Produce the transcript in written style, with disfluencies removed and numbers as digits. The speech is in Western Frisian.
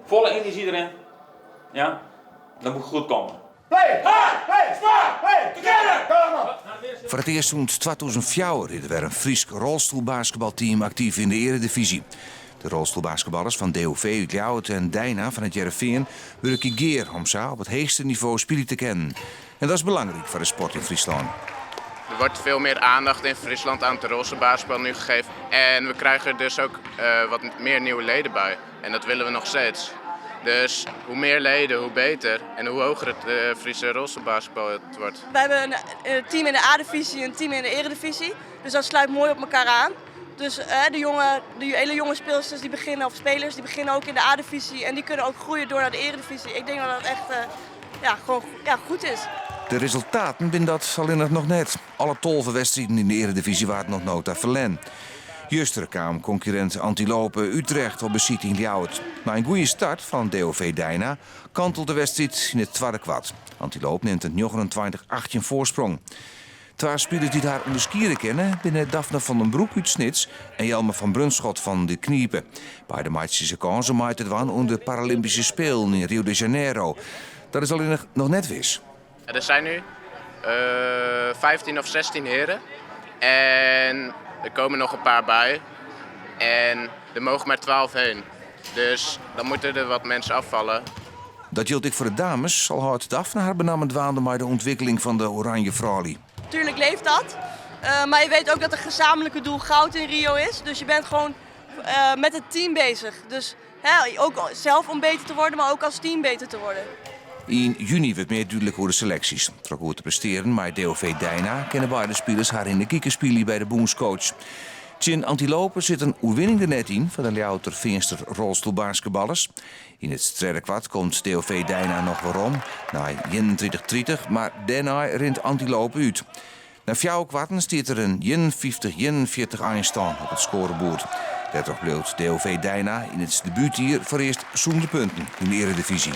Folle enerzjy deryn. Ja, dat moat goed komme. Play, hard, play, smart, play, together, come on! Foar it earst sûnt 2004 is der wer in Frysk rolstoelbasketbalteam aktyf yn de earedivyzje. De rolstoelbasketballers fan DOV út Ljouwert en Dyna fan It Hearrenfean wurkje gear om sa op it heechste nivo spylje te kinnen. En dat is belangryk foar de sport yn Fryslân. Er wordt veel meer aandacht in Friesland aan het rolstoelbasketbal nu gegeven. En we krijgen er dus ook wat meer nieuwe leden bij. En dat willen we nog steeds. Dus hoe meer leden, hoe beter. En hoe hoger het Friese rolstoelbasketbal het wordt. We hebben een team in de A-divisie en een team in de eredivisie. Dus dat sluit mooi op elkaar aan. Dus de hele jonge speelsters die beginnen, of spelers, die beginnen ook in de A-divisie. En die kunnen ook groeien door naar de eredivisie. Ik denk dat dat echt ja, gewoon, ja, goed is. De resultaten binne dat allinnich noch net. Alle 12 wedstriden yn de earedivyzje waarden oant no ta ferlern. Juster kaam konkurrint Antilope Utrecht op besite yn Ljouwert. Nei in goede start fan DOV Dyna kantelt de wedstriid yn it twadde kwart. Antilope nimt in 29-18 foarsprong. Twa spilers dy't har ûnderskiede kinne binne Daphne van den Broek út Snits en Jelmer van Brunschot fan De Knipe. Beide meitsje se kâns om mei te dwaan oan de Paralympyske Spelen yn Rio de Janeiro. Dat is allinnich noch net wis. Er zijn nu 15 of 16 heren en er komen nog een paar bij. En er mogen maar 12 heen. Dus dan moeten er wat mensen afvallen. Dat jildt ek foar de dames, al hâldt Daphne har benammen dwaande mei de ûntwikkeling fan de Oranje Froulju. Tuurlijk leeft dat. Maar je weet ook dat het gezamenlijke doel goud in Rio is. Dus je bent gewoon met het team bezig. Dus hè, ook zelf om beter te worden, maar ook als team beter te worden. Yn juny wurdt mear dúdlik oer de seleksjes. Troch goed te prestearjen mei DOV Dyna kinne beide spilers har yn de kiker spylje by de bûnscoach. Tsjin Antilope sit in oerwinning der net yn foar de Ljouwerter Feanster rolstoelbasketballers. Yn it tredde kwart komt DOV Dyna noch werom nei 31-30, mar dêrnei rint Antilope út. Nei fjouwer kwarten stiet der in 51-41 einstân op it skoareboerd. Dêrtroch bliuwt DOV Dyna yn it debútjier foarearst sûnder punten yn de earedivyzje.